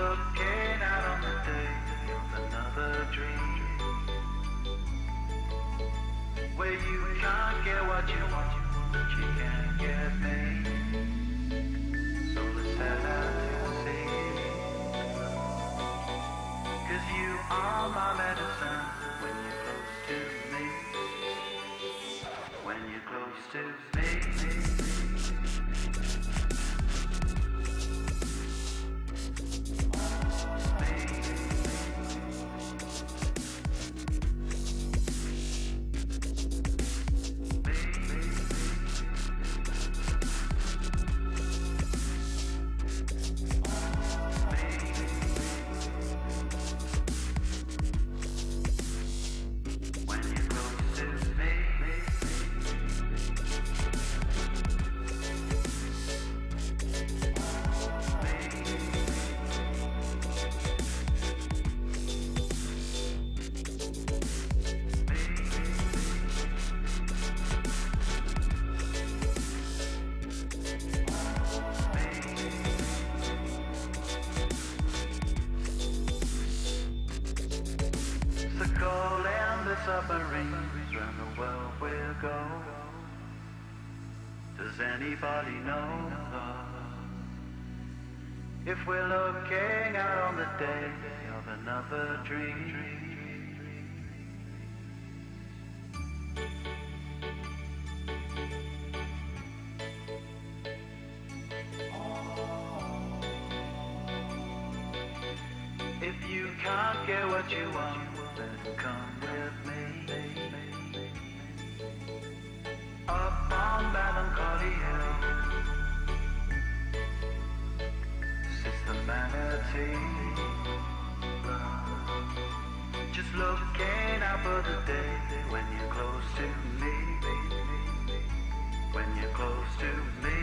looking out on the day of another dream, where you can't get what you want, but you can't get me. So let's head out to sea, 'cause you are my medicine when you're close to me. When you're close to me. Submarines round the world we'll go. Does anybody know if we're looking out on the day of another dream? If you can't get what you want, then come with me. Up on Melancholy Hill sits the manatee, just looking out for the day when you're close to me. When you're close to me.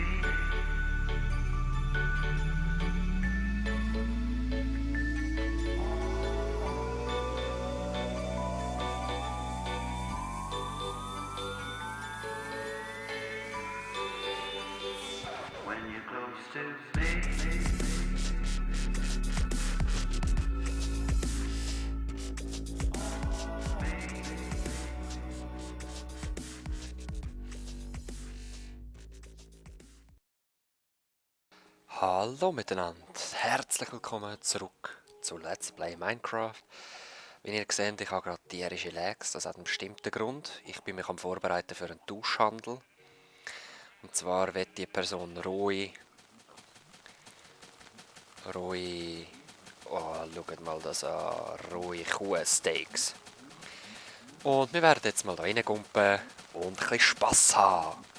Hallo miteinander, herzlich willkommen zurück zu Let's Play Minecraft. Wie ihr seht, ich habe gerade tierische Lags, das hat einen bestimmten Grund. Ich bin mich am Vorbereiten für einen Tauschhandel. Und zwar wird die Person rohe, oh, schaut mal das an, rohe Kuhsteaks. Und wir werden jetzt mal da reingumpen und ein bisschen Spass haben.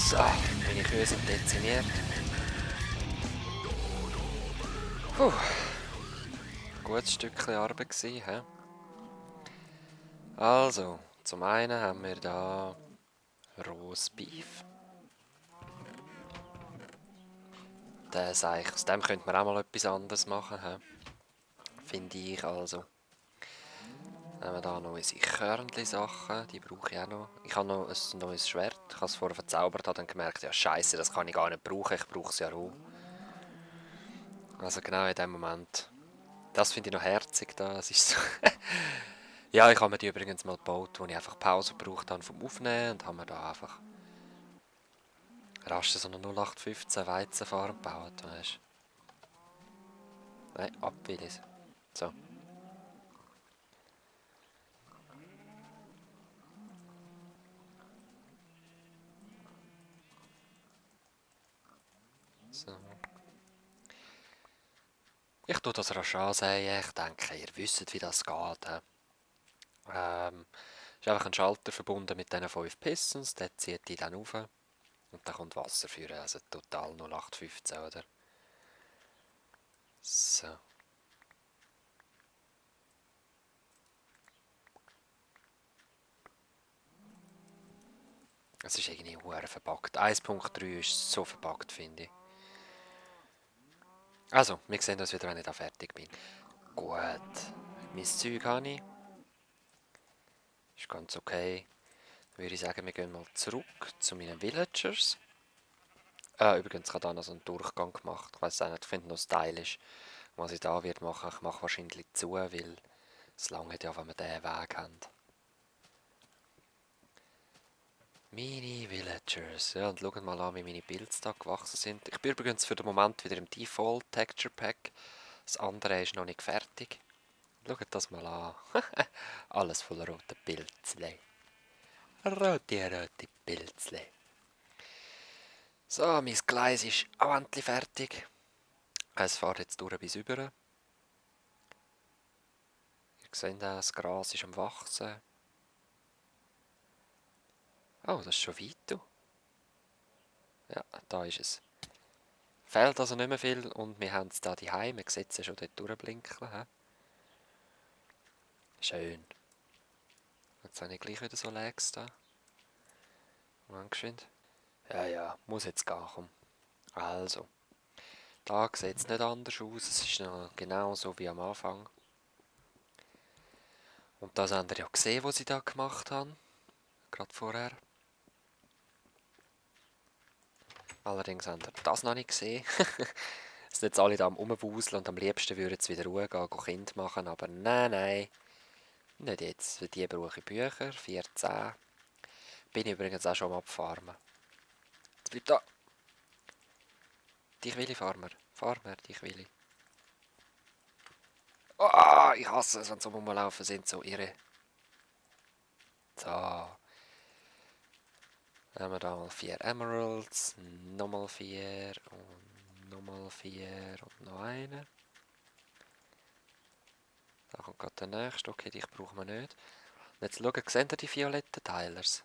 So, Meine Kühe sind dezimiert. Puh. Gutes Stückchen Arbeit gewesen, hä? Also, zum einen haben wir da rohes Beef. Aus dem könnte man auch mal etwas anderes machen, hä? Finde ich also. Dann haben wir da noch unsere Körnli-Sachen, die brauche ich auch noch. Ich habe noch ein neues Schwert, ich habe es vorher verzaubert, habe dann gemerkt, ja scheisse, das kann ich gar nicht brauchen, ich brauche es ja roh. Also genau in dem Moment. Das finde ich noch herzig da, es ist so... Ja, ich habe mir die übrigens mal gebaut, wo ich einfach Pause gebraucht habe vom Aufnehmen und habe mir da einfach rasch so eine 0815 Weizenfarm gebaut, weißt du. Nein, ab will ich's. So. So. Ich tue das rasch ansehen, ich denke, ihr wisst, wie das geht. He? Ist einfach ein Schalter verbunden mit diesen 5 Pistons, der zieht die dann rauf und dann kommt Wasser für, also total 0815, oder? So. Es ist irgendwie hure verpackt. 1.3 ist so verpackt, finde ich. Also, wir sehen uns wieder, wenn ich da fertig bin. Gut, mein Zeug habe ich. Ist ganz okay. Dann würde ich sagen, wir gehen mal zurück zu meinen Villagers. Übrigens, ich habe da noch so einen Durchgang gemacht. Ich weiß auch nicht, ich finde es noch stylisch, was ich da wird machen. Ich mache wahrscheinlich zu, weil es lange ja, wenn wir diesen Weg haben. Meine Villagers. Ja, und schaut mal an, wie meine Builds da gewachsen sind. Ich bin übrigens für den Moment wieder im Default Texture Pack. Das andere ist noch nicht fertig. Schaut das mal an. Alles voller roter Pilzle. Rote Pilzle. So, mein Gleis ist auch endlich fertig. Es fährt jetzt durch bis über. Ihr seht, das Gras ist am Wachsen. Oh, das ist schon weit. Du. Ja, da ist es. Fehlt also nicht mehr viel und wir haben es da daheim. Man sieht es schon dort durchblinken. He? Schön. Jetzt habe ich gleich wieder so Lags da. Moment geschwind. Ja, muss jetzt gehen, komm. Also, da sieht es nicht anders aus. Es ist noch genau so wie am Anfang. Und das habt ihr ja gesehen, was sie da gemacht haben. Gerade vorher. Allerdings habt ihr das noch nicht gesehen. Es sind jetzt alle da am Rumwuseln und am liebsten würden sie wieder Ruhe gehen, Kind machen. Aber nein. Nicht jetzt. Für die brauche ich Bücher. 14. Bin ich übrigens auch schon am Abfarmen. Jetzt bleib da. Dich will ich, Farmer. Farmer, dich will ich. Oh, ich hasse es, wenn sie rumlaufen sind, so irre. So. Dann haben wir da mal 4 Emeralds, nochmal 4 und nochmal 4 und noch eine. Da kommt gerade der nächste. Okay, dich brauchen wir nicht. Und jetzt schauen, seht ihr die violetten Teilers?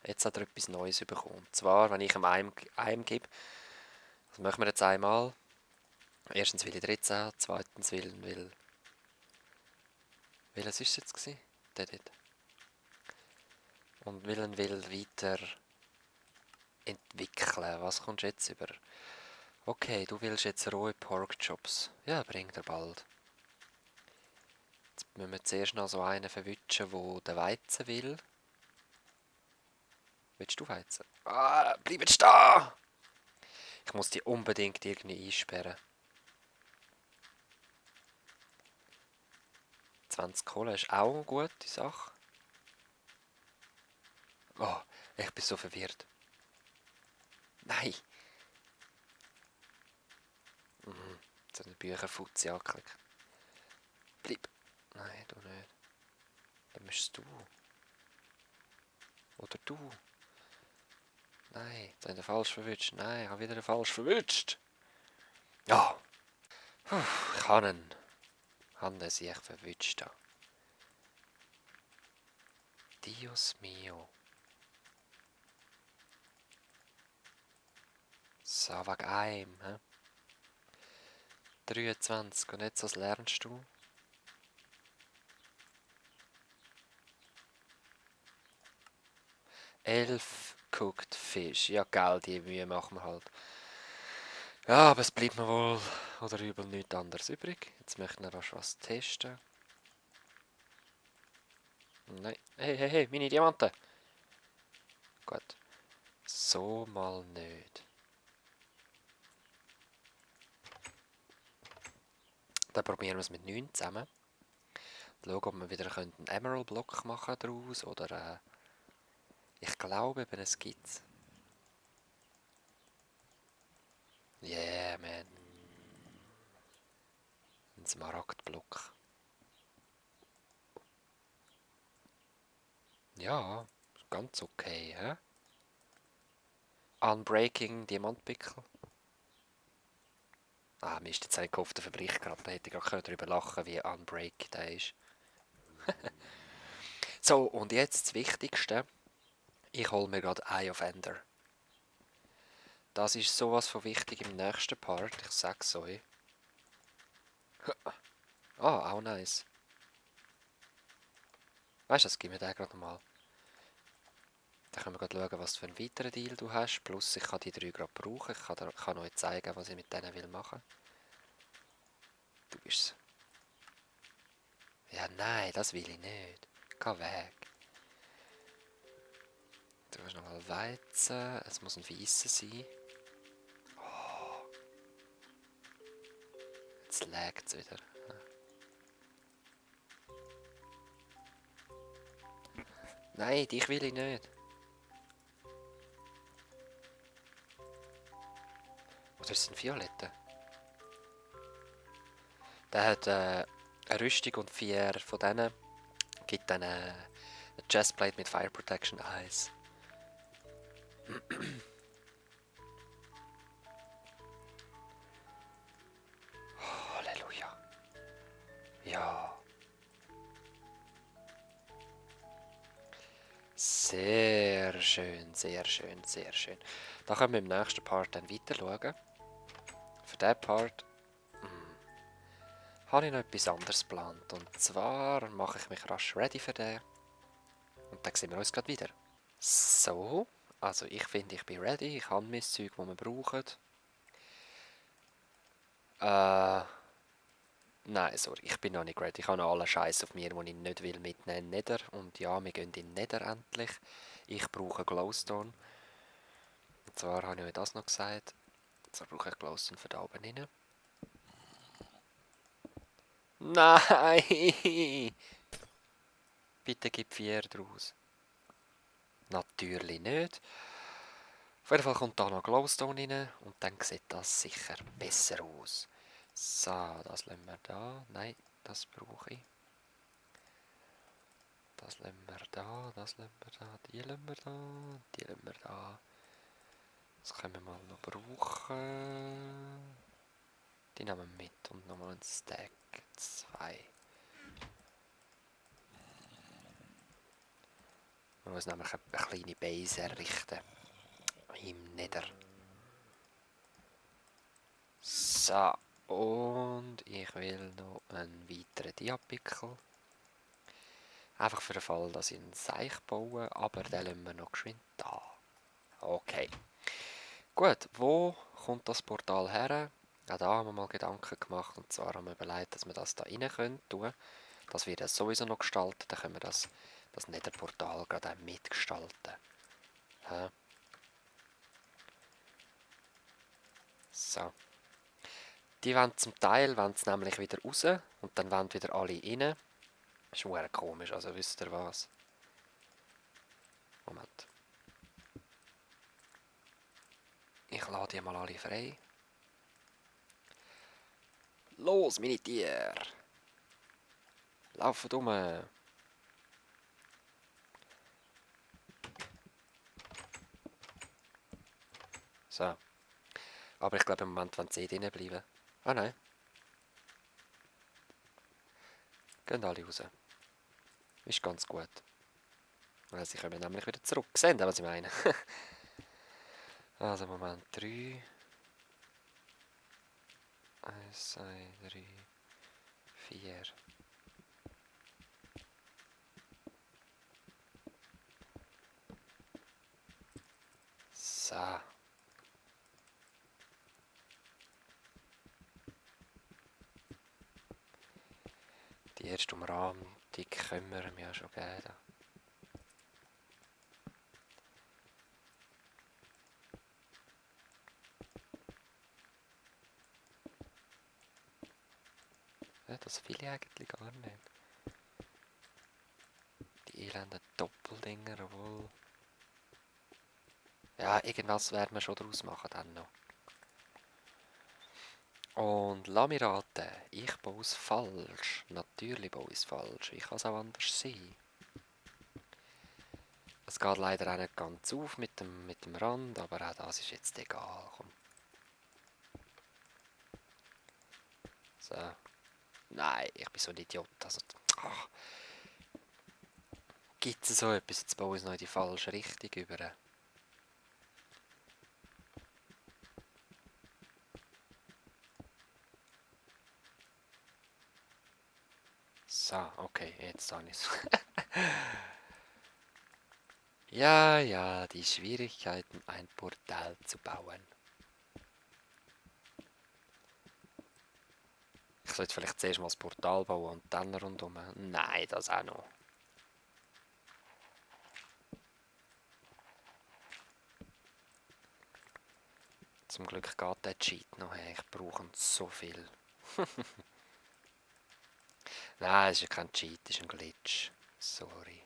Jetzt hat er etwas Neues bekommen. Und zwar, wenn ich ihm einem gebe, das machen wir jetzt einmal. Erstens will ich 13, zweitens will... Welches war es jetzt gewesen? Der dort. Und will weiter entwickeln. Was kommst du jetzt über? Okay, du willst jetzt rohe Pork Chops. Ja, bringt er bald. Jetzt müssen wir zuerst noch so einen verwischen, der den Weizen will. Willst du Weizen? Ah, bleib jetzt da! Ich muss die unbedingt irgendwie einsperren. 20 Kohle ist auch eine gute Sache. Oh, ich bin so verwirrt. Nein! So eine Bücherfutzi angeklickt. Bleib! Nein, du nicht. Dann müsstest du. Oder du. Nein, jetzt habe ich den falsch verwünscht. Nein, ich habe wieder den falsch verwünscht. Ja. Ich habe ihn. Haben sie echt verwünscht. Dios mio. So, wegen einem. He? 23 und jetzt, was lernst du? Elf Cooked Fish. Ja, geil, die Mühe machen wir halt. Ja, aber es bleibt mir wohl oder übel nichts anderes übrig. Jetzt möchten wir rasch was testen. Nein. Hey, hey, hey, meine Diamanten. Gut. So mal nicht. Dann probieren wir es mit 9 zusammen. Schauen, ob wir wieder einen Emerald Block machen daraus oder ich glaube eben es gibt's. Yeah, man. Ein Smaragdblock. Ja, ganz okay, hä? Unbreaking Diamantpickel. Ah, mir ist jetzt ein Kopf der Verbrich gerade. Da hätte ich gerade darüber lachen, wie Unbreak der ist. So, und jetzt das Wichtigste. Ich hole mir gerade Eye of Ender. Das ist sowas von wichtig im nächsten Part. Ich sag's euch. Ah, auch nice. Weißt du, das gib mir den gerade mal. Dann können wir gerade schauen, was für einen weiteren Deal du hast. Plus, ich kann die 3 gerade brauchen. Ich kann euch zeigen, was ich mit denen will machen. Du bist's. Ja, nein, das will ich nicht. Geh weg. Du hast nochmal Weizen. Es muss ein weißer sein. Oh. Jetzt laggt es wieder. Nein, dich will ich nicht. Oder ist es ein Violetter? Der hat eine Rüstung und 4 von denen. Gibt dann eine Chestplate mit Fire Protection Eyes. Oh, Halleluja. Ja. Sehr schön, sehr schön, sehr schön. Da können wir im nächsten Part dann weiter schauen. Für diesen Part habe ich noch etwas anderes geplant. Und zwar mache ich mich rasch ready für den. Und dann sehen wir uns gerade wieder. So, also ich finde, ich bin ready. Ich habe mein Zeug, das wir brauchen. Nein, sorry, ich bin noch nicht ready. Ich habe noch alle Scheiß auf mir, den ich nicht will mitnehmen. Nether. Und ja, wir gehen in Nether endlich. Ich brauche Glowstone. Und zwar habe ich euch das noch gesagt. Zwar brauche ich Glowstone für da oben rein. Nein! Bitte gib 4 draus. Natürlich nicht. Auf jeden Fall kommt da noch Glowstone rein und dann sieht das sicher besser aus. So, das lassen wir da. Nein, das brauche ich. Das lassen wir da, das lassen wir da, die lassen wir da, die lassen wir da. Das können wir mal noch brauchen. Die nehmen wir mit und nochmal einen Stack. 2. Wir müssen nämlich eine kleine Base errichten. Im Nether. So. Und ich will noch einen weiteren Diapickel. Einfach für den Fall, dass ich einen Seich baue, aber den lassen wir noch geschwind da. Okay. Gut, wo kommt das Portal her? Auch da haben wir mal Gedanken gemacht und zwar haben wir überlegt, dass wir das da rein können tun. Das wird das sowieso noch gestalten, dann können wir das Nether-Portal gerade auch mitgestalten. Ja. So. Die wollen zum Teil nämlich wieder raus und dann wollen wieder alle rein. Das ist sehr komisch, also wisst ihr was? Moment. Ich lade die mal alle frei. Los, meine Tiere! Laufen um! So. Aber ich glaube im Moment wollen sie drinnen bleiben. Ah nein. Gehen alle raus. Ist ganz gut. Weil sie kommen nämlich wieder zurück. Sehen, was ich meine. Also Moment, 3, 1, 2, 3, 4. So. Die erste Umrahmung können wir ihm ja schon geben. Ja, das will ich eigentlich gar nicht. Die elenden Doppeldinger, obwohl... Ja, irgendwas werden wir schon daraus machen dann noch. Und lass mich raten, ich baue es falsch. Natürlich baue ich es falsch. Wie kann es auch anders sein? Es geht leider auch nicht ganz auf mit dem Rand, aber auch das ist jetzt egal. Komm. So. Nein, ich bin so ein Idiot. Also, gibt es so etwas? Jetzt baue ich es noch in die falsche Richtung über. So, okay, jetzt habe ich es. Ja, ja, die Schwierigkeiten, ein Portal zu bauen. Ich sollte vielleicht zuerst mal das Portal bauen und dann rundum. Nein, das auch noch. Zum Glück geht der Cheat noch. Ich brauche so viel. Nein, es ist ja kein Cheat, es ist ein Glitch. Sorry.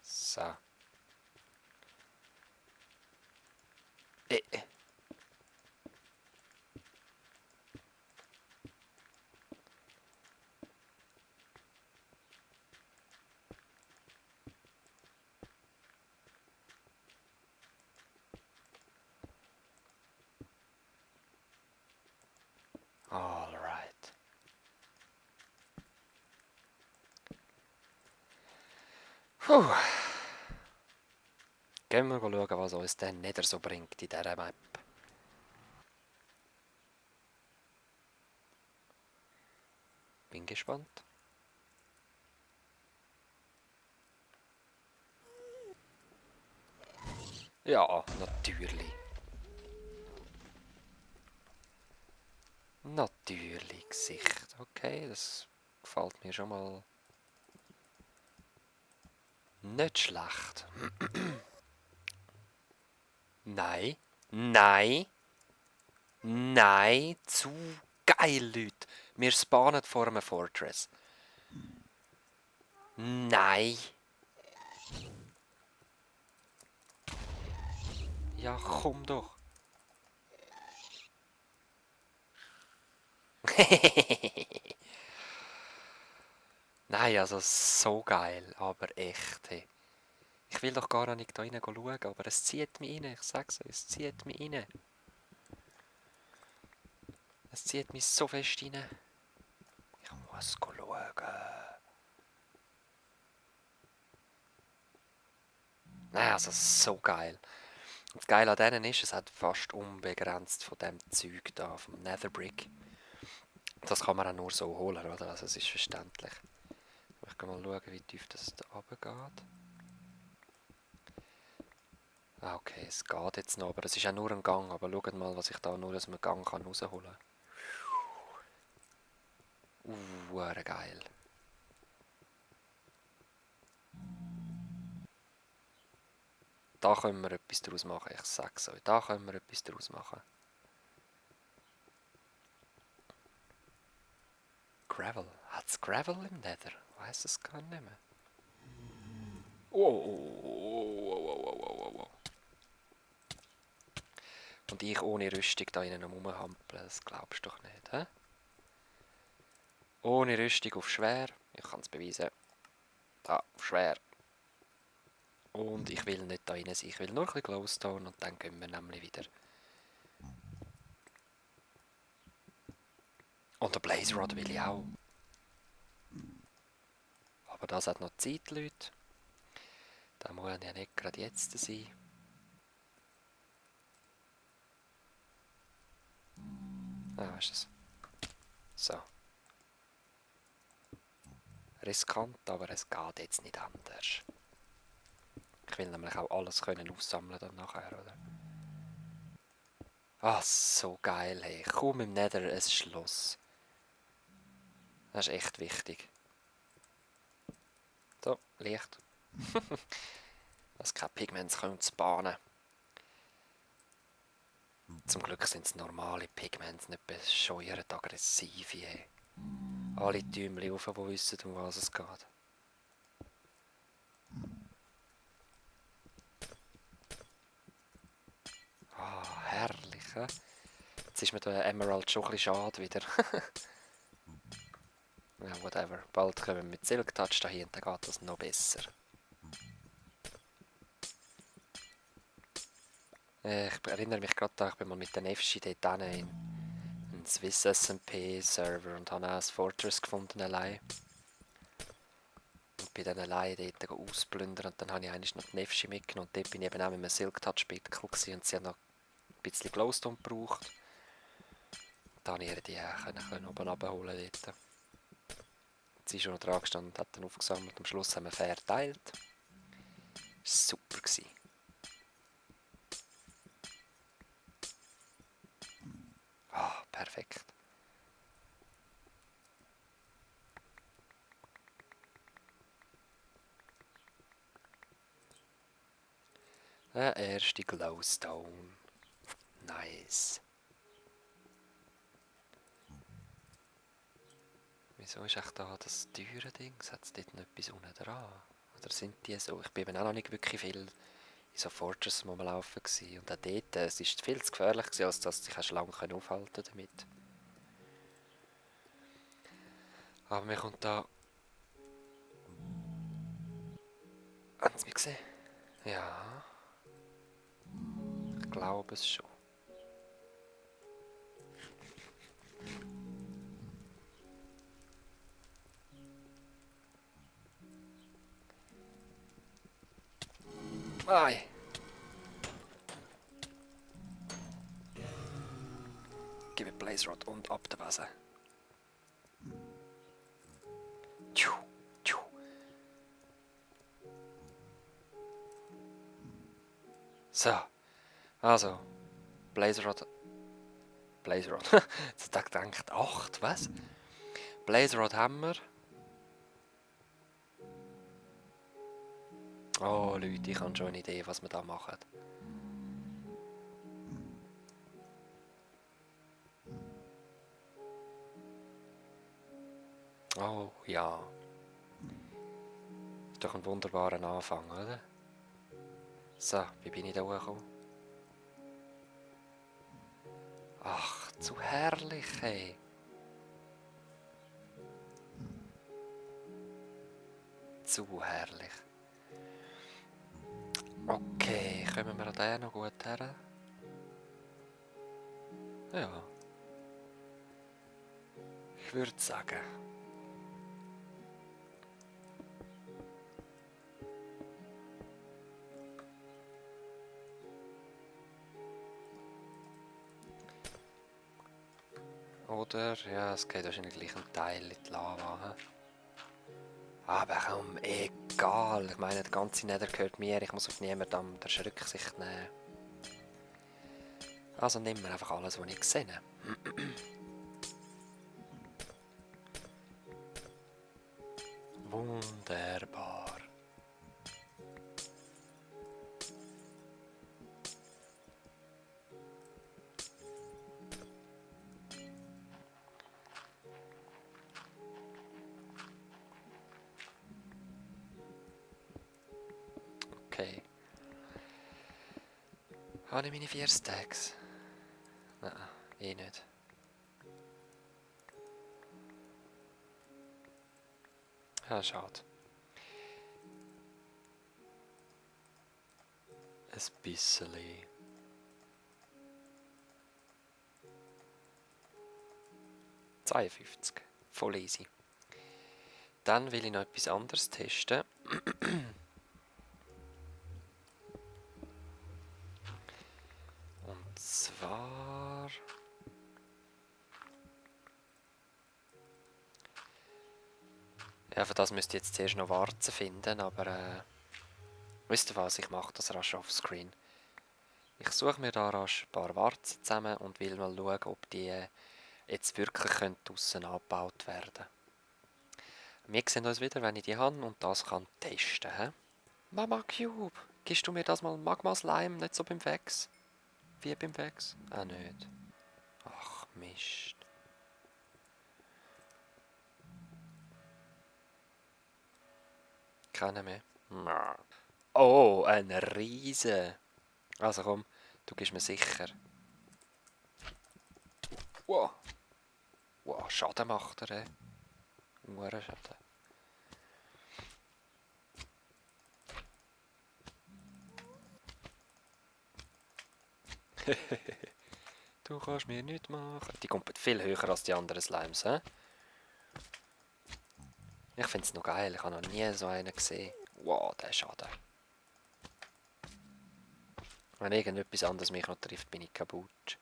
So. Äh. Alright. Puh. Gehen wir schauen, was uns der Nether so bringt in dieser Map. Bin gespannt. Ja, natürlich. Natürlich, Gesicht. Okay, das gefällt mir schon mal nicht schlecht. Nein, nein, nein, zu geil, Leute. Wir spawnen vor einem Fortress. Nein. Ja, komm doch. Nein, also so geil, aber echt. Hey. Ich will doch gar nicht da rein schauen, aber es zieht mich rein. Ich sag's euch, es zieht mich rein. Es zieht mich so fest rein. Ich muss schauen. Nein, also so geil. Und das Geile an denen ist, es hat fast unbegrenzt von dem Zeug da, vom Netherbrick. Das kann man auch nur so holen, oder? Also es ist verständlich. Ich kann mal schauen, wie tief das da runter geht. Ah, okay, es geht jetzt noch, aber es ist auch nur ein Gang. Aber schaut mal, was ich da nur aus einem Gang kann rausholen kann. Geil. Da können wir etwas daraus machen, ich sag's euch. Da können wir etwas daraus machen. Gravel. Hat's Gravel im Nether? Ich weiss es gar nicht mehr. Oh. Und ich ohne Rüstung da innen rumhampeln, das glaubst du doch nicht, hä? Ohne Rüstung auf schwer. Ich kann es beweisen. Da, auf schwer. Und ich will nicht da rein sein. Ich will nur ein bisschen Glowstone und dann gehen wir nämlich wieder. Und der Blaze Rod will ich auch. Aber das hat noch Zeit, Leute. Da muss ja nicht gerade jetzt sein. Ah, ist das. So. Riskant, aber es geht jetzt nicht anders. Ich will nämlich auch alles können aussammeln dann nachher, oder? Ah, so geil, hey. Kaum im Nether ein Schloss. Das ist echt wichtig. So, Licht. Dass keine Pigments können zu bahnen. Zum Glück sind es normale Pigments, nicht bescheuert aggressive. Hey. Alle Däumchen rauf, die wissen, um was es geht. Ah, herrlich, hä? Jetzt ist mir der Emerald schon ein bisschen schade wieder. Ja, whatever. Bald kommen wir mit Silk Touch dahin und dann geht das noch besser. Ich erinnere mich gerade daran, ich bin mal mit den FC dort in einen Swiss SMP-Server und habe auch ein Fortress gefunden allein. Und bin dann allein dort ausplündern und dann habe ich eigentlich noch den FC mitgenommen und dort bin ich eben auch mit einem Silk Touch Pickel und sie haben noch ein bisschen Glowstone gebraucht. Da konnte ich die auch oben abholen dort. Sie ist schon noch dran gestanden und hat dann aufgesammelt. Am Schluss haben wir fair geteilt. Das war super. Ah, perfekt. Der erste Glowstone. Nice. Wieso ist echt da das teure Ding? Hat es dort noch etwas unten dran? Oder sind die so? Ich bin eben auch noch nicht wirklich viel in so Fortress rumlaufen gewesen. Und auch dort, es ist viel zu gefährlich gewesen, als dass ich lange aufhalten damit. Aber mir kommt da... Haben Sie mich gesehen? Ja, ich glaube es schon. Ei! Gib mir Blaze Rod und ab der Base. Tschu, tschu. So, also, Blaze Rod. Blaze Rod. Jetzt habe ich gedacht, 8, was? Blaze Rod haben wir. Oh Leute, ich habe schon eine Idee, was wir da machen. Oh ja. Ist doch ein wunderbarer Anfang, oder? So, wie bin ich da hochgekommen? Ach, zu herrlich, hey. Zu herrlich. Okay, kommen wir an den noch gut her? Ja. Ich würde sagen. Oder, ja, es geht wahrscheinlich gleich ein Teil in die Lava. He? Aber komm, egal. Ich meine, der ganze Nether gehört mir. Ich muss auf niemanden anders Rücksicht nehmen. Also nehmen wir einfach alles, was ich sehe. Wunderbar. Okay. Habe ich meine 4 Stacks? Nein, eh nicht. Ja, schade. Ein bisschen. 52. Voll easy. Dann will ich noch etwas anderes testen. Und zwar... Ja, für das müsst ihr jetzt zuerst noch Warzen finden, aber wisst ihr was, ich mache das rasch offscreen. Ich suche mir da rasch ein paar Warzen zusammen und will mal schauen, ob die jetzt wirklich draussen abgebaut werden können. Wir sehen uns wieder, wenn ich die habe und das kann testen. He? Mama Cube, gibst du mir das mal Magma Slime, nicht so beim Vex? Wie beim Vex? Ah, nicht. Ach, Mist. Keinen mehr. Oh, ein Riese. Also komm, du gibst mir sicher. Wow. Wow, Schaden macht er, ey. Schaden. Du kannst mir nichts machen. Die kommt viel höher als die anderen Slimes, hä? Ich find's noch geil, ich habe noch nie so einen gesehen. Wow, der Schaden. Wenn irgendetwas anderes mich noch trifft, bin ich kaputt.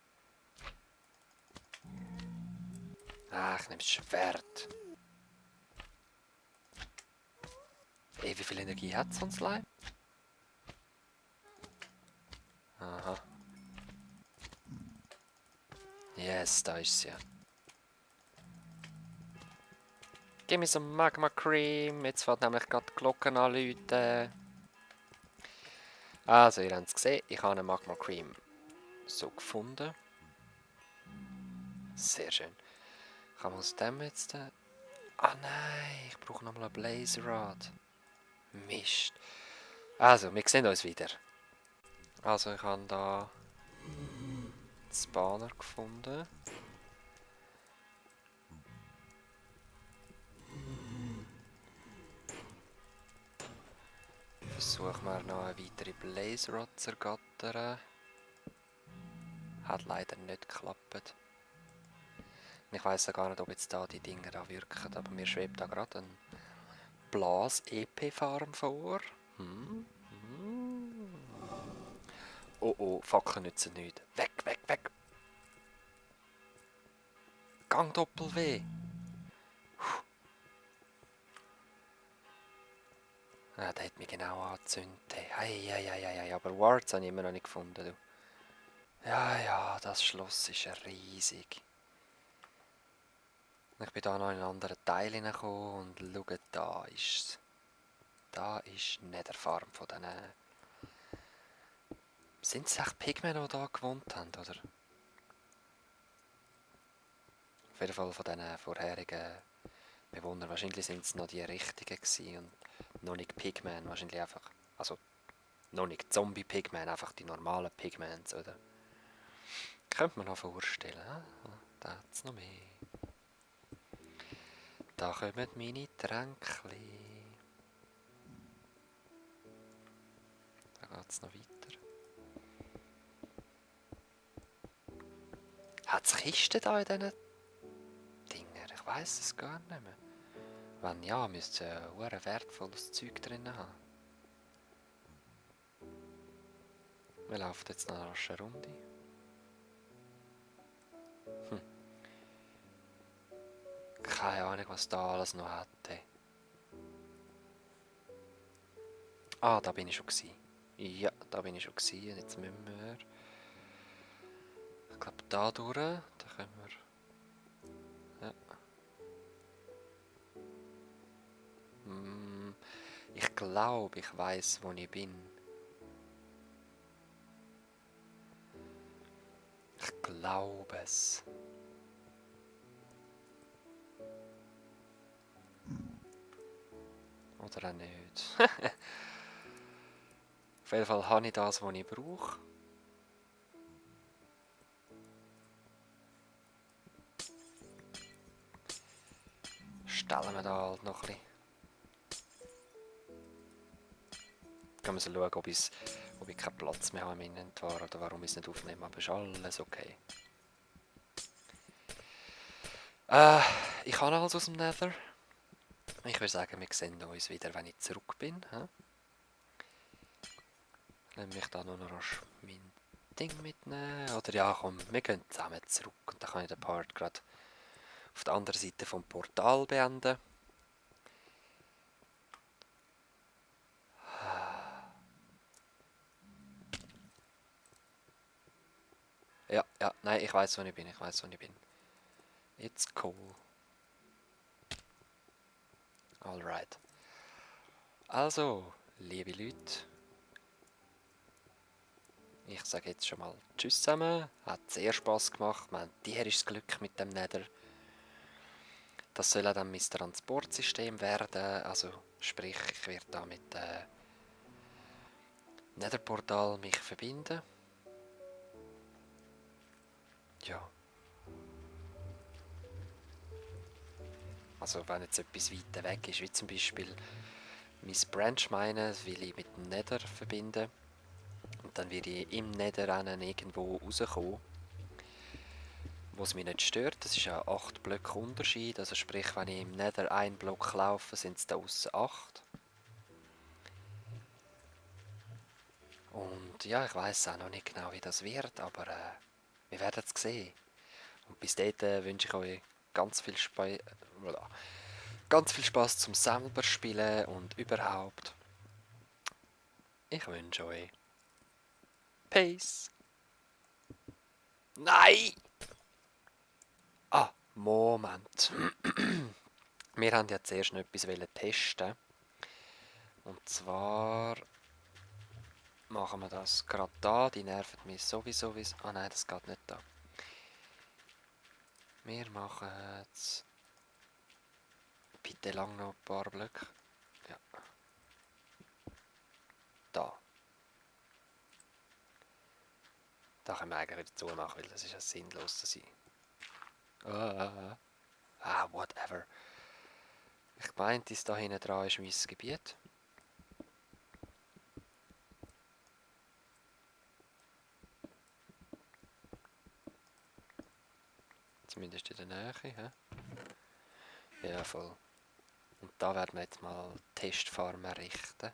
Ah, ich nehme das Schwert. Ey, wie viel Energie hat so ein Slime? Aha. Yes, da ist sie. Gib mir some Magma Cream. Jetzt fährt nämlich gerade die Glocken anläuten. Also, ihr habt es gesehen, ich habe einen Magma Cream so gefunden. Sehr schön. Kann man aus dem jetzt... Ah nein, ich brauche nochmal ein Blaze Rod. Mist. Also, wir sehen uns wieder. Also, ich habe da den Spawner gefunden. Versuchen wir noch eine weitere Blaze Rod zu ergattern. Hat leider nicht geklappt. Ich weiss ja gar nicht, ob jetzt da die Dinger da wirken, aber mir schwebt da gerade ein Blas-EP-Farm vor. Oh oh, Fackeln nützen nichts. Weg, weg, weg! Gang Doppel-W! Ja, der hat mich genau angezündet. Hey, aber Wards habe ich immer noch nicht gefunden. Du. Ja, das Schloss ist riesig. Ich bin da noch in einen anderen Teil hineingekommen und schaue, da ist es. Da ist nicht der Farm von diesen... Sind es echt Pigmen, die da gewohnt haben, oder? Auf jeden Fall von diesen vorherigen Bewohnern. Wahrscheinlich sind es noch die richtigen gewesen und noch nicht Pigmen. Wahrscheinlich einfach... Also, noch nicht Zombie-Pigmen, einfach die normalen Pigments, oder? Könnte man noch vorstellen. Da hat es noch mehr. Da kommen meine Tränkchen. Da geht es noch weiter. Hat es Kisten da in diesen Dinger? Ich weiss es gar nicht mehr. Wenn ja, müsste es ein wertvolles Zeug drin haben. Wir laufen jetzt noch eine Runde. Keine Ahnung, was da alles noch hatte. Ah, da bin ich schon gewesen. Ja, da bin ich schon gewesen. Jetzt müssen wir... Ich glaube, da durch. Da können wir... Ja. Ich glaube, ich weiß, wo ich bin. Ich glaube es. Oder auch nicht. Auf jeden Fall habe ich das, was ich brauche. Stellen wir da halt noch ein bisschen. Kann man so schauen, ob ich keinen Platz mehr habe im Inventar oder warum ich es nicht aufnehme, aber ist alles okay. Ich kann alles aus dem Nether. Ich würde sagen, wir sehen uns wieder, wenn ich zurück bin. Lass mich da noch mein Ding mitnehmen. Oder ja, komm, wir gehen zusammen zurück und dann kann ich den Part gerade auf der anderen Seite vom Portal beenden. Ja, nein, ich weiß, wo ich bin, ich weiß, wo ich bin. It's cool. Alright. Also, liebe Leute, ich sage jetzt schon mal Tschüss zusammen. Hat sehr Spass gemacht. Wir haben tierisches Glück mit dem Nether. Das soll auch dann mein Transportsystem werden. Also, sprich, ich werde da mit Netherportal mich verbinden. Ja. Also, wenn jetzt etwas weiter weg ist, wie zum Beispiel mein Branch Mine, das will ich mit dem Nether verbinden. Und dann werde ich im Nether irgendwo rauskommen, wo es mich nicht stört. Das ist ja 8 Blöcke Unterschied. Also sprich, wenn ich im Nether einen Block laufe, sind es da aussen 8. Und ja, ich weiß auch noch nicht genau, wie das wird, aber wir werden es sehen. Und bis dahin wünsche ich euch ganz viel, ganz viel Spaß zum selber spielen und überhaupt. Ich wünsche euch Peace. Nein! Ah, Moment. Wir haben ja zuerst noch etwas testen. Und zwar machen wir das gerade da. Die nerven mich sowieso. Ah nein, das geht nicht da. Wir machen jetzt... Bitte lang noch ein paar Blöcke. Ja. Da. Da können wir eigentlich wieder zumachen, weil das ist ja sinnlos zu sein. Whatever. Ich meinte, da hinten dran ist mein Gebiet. Zumindest in der Nähe. He? Ja, voll. Und da werden wir jetzt mal Testfarm errichten.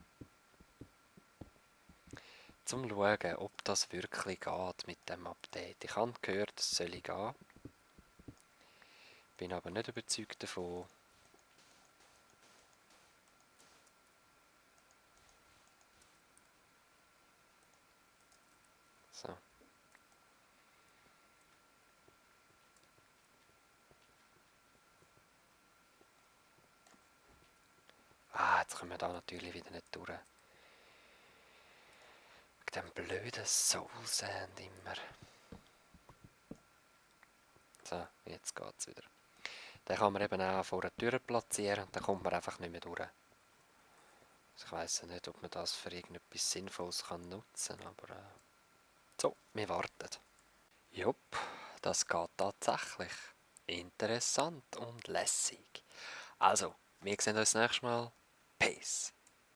Zum schauen, ob das wirklich geht mit dem Update. Ich habe gehört, es soll gehen. Bin aber nicht überzeugt davon. So. Jetzt kommen wir da natürlich wieder nicht durch. Wegen dem blöden Soul Sand immer. So, jetzt geht's wieder. Den kann man eben auch vor der Tür platzieren und dann kommt man einfach nicht mehr durch. Also ich weiss nicht, ob man das für irgendetwas Sinnvolles nutzen kann, aber so, wir warten. Jupp, das geht tatsächlich. Interessant und lässig. Also, wir sehen uns nächstes Mal. Peace.